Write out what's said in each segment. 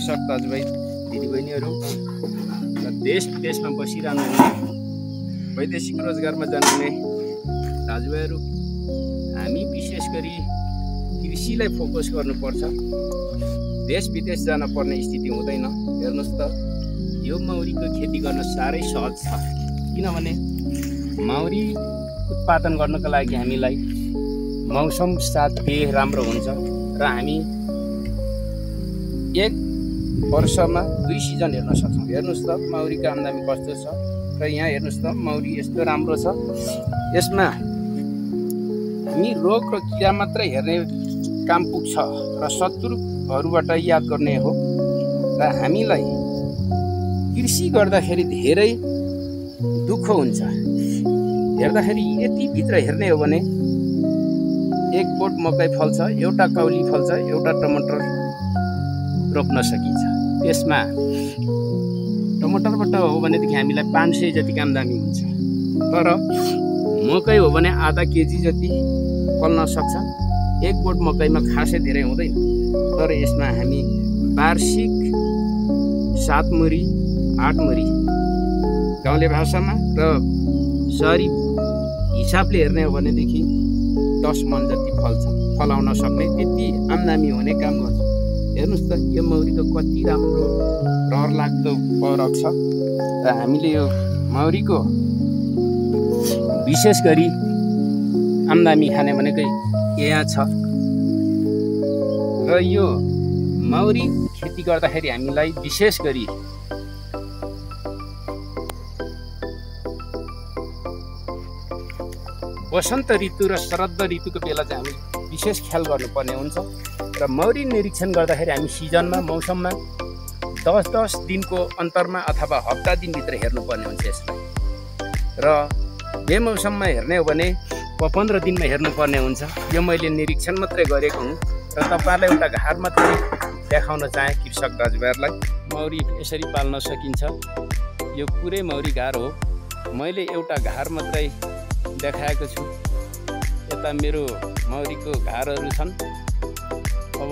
कृषक दाजुभाइ दिदीबहिनीहरू र देश विदेशमा बसिरहनु हुने वैदेशिक रोजगारमा जानुहुने दाजुभाइहरू, हामी विशेष गरी कृषिलाई फोकस गर्नुपर्छ। देश विदेश जान पर्ने स्थिति हुँदैन। हेर्नुहोस् त, यो मौरीको खेती गर्न साह्रै सहज छ, किनभने मौरी उत्पादन गर्नको लागि हामीलाई मौसम साथ पेय राम्रो हुन्छ र हामी एक वर्षमा 2 सिजन हेर्न सक्छौँ। हेर्नुहोस् त मौरीको आम्दानी कस्तो छ र यहाँ हेर्नुहोस् त मौरी यस्तो राम्रो छ। यसमा हामी रोग र किरा मात्रै हेर्ने काम पुग्छ र शत्रुहरूबाट याद गर्ने हो। र हामीलाई कृषि गर्दाखेरि धेरै दुःख हुन्छ। हेर्दाखेरि यति भित्र हेर्ने हो भने एक बोट मकै फल्छ, एउटा काउली फल्छ, एउटा टमाटर रोप्न सकिन्छ। त्यसमा टमाटरबाट हो भनेदेखि हामीलाई 500 जति आम्दानी हुन्छ। तर मकै हो भने आधा केजी जति फल्न सक्छ। एक बोट मकैमा खासै धेरै हुँदैन। तर यसमा हामी वार्षिक 7 मुरी 8 मुरी गाउँले भाषामा र सहरी हिसाबले हेर्ने हो भनेदेखि 10 मन जति फलाउन सक्ने त्यति आम्दानी हुने काम गर्छ। हेर्नुहोस् त यो मौरीको कति राम्रो रहर लाग्दो परक छ। र हामीले यो मौरीको विशेष गरी आम्दानी खाने भनेकै यहाँ छ। र यो मौरी खेती गर्दाखेरि हामीलाई विशेष गरी वसन्त ऋतु र शरद ऋतुको बेला चाहिँ हामी विशेष ख्याल गर्नुपर्ने हुन्छ। र मौरी निरीक्षण गर्दाखेरि हामी सिजनमा मौसममा 10-10 दिनको अन्तरमा अथवा हप्ता दिनभित्र हेर्नुपर्ने हुन्छ यसलाई। र बेमौसममा हेर्ने हो भने 15 दिनमा हेर्नुपर्ने हुन्छ। यो मैले निरीक्षण मात्रै गरेको हुँ र तपाईँहरूलाई एउटा घार मात्रै देखाउन चाहे कृषक दाजुभाइहरूलाई। मौरी यसरी पाल्न सकिन्छ। यो पुरै मौरी घार हो। मैले एउटा घार मात्रै देखाएको छु। यता मेरो मौरीको घारहरू छन्। अब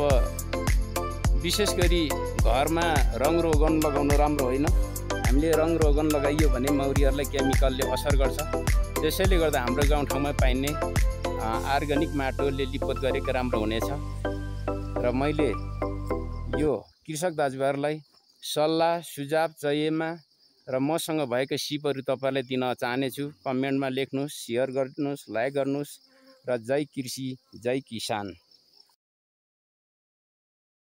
विशेष गरी घरमा रङ रोगन लगाउनु राम्रो होइन। हामीले रङ रोगन लगाइयो भने मौरीहरूलाई केमिकलले असर गर्छ। त्यसैले गर्दा हाम्रो गाउँठाउँमा पाइने अर्ग्यानिक माटोले लिपोत गरेको राम्रो हुनेछ। र मैले यो कृषक दाजुभाइहरूलाई सल्लाह सुझाव चाहिएमा र मसँग भएको सिपहरू तपाईँलाई दिन चाहनेछु। कमेन्टमा लेख्नुहोस्, सेयर गर्नुहोस्, लाइक गर्नुहोस् र जय कृषि जय किसान।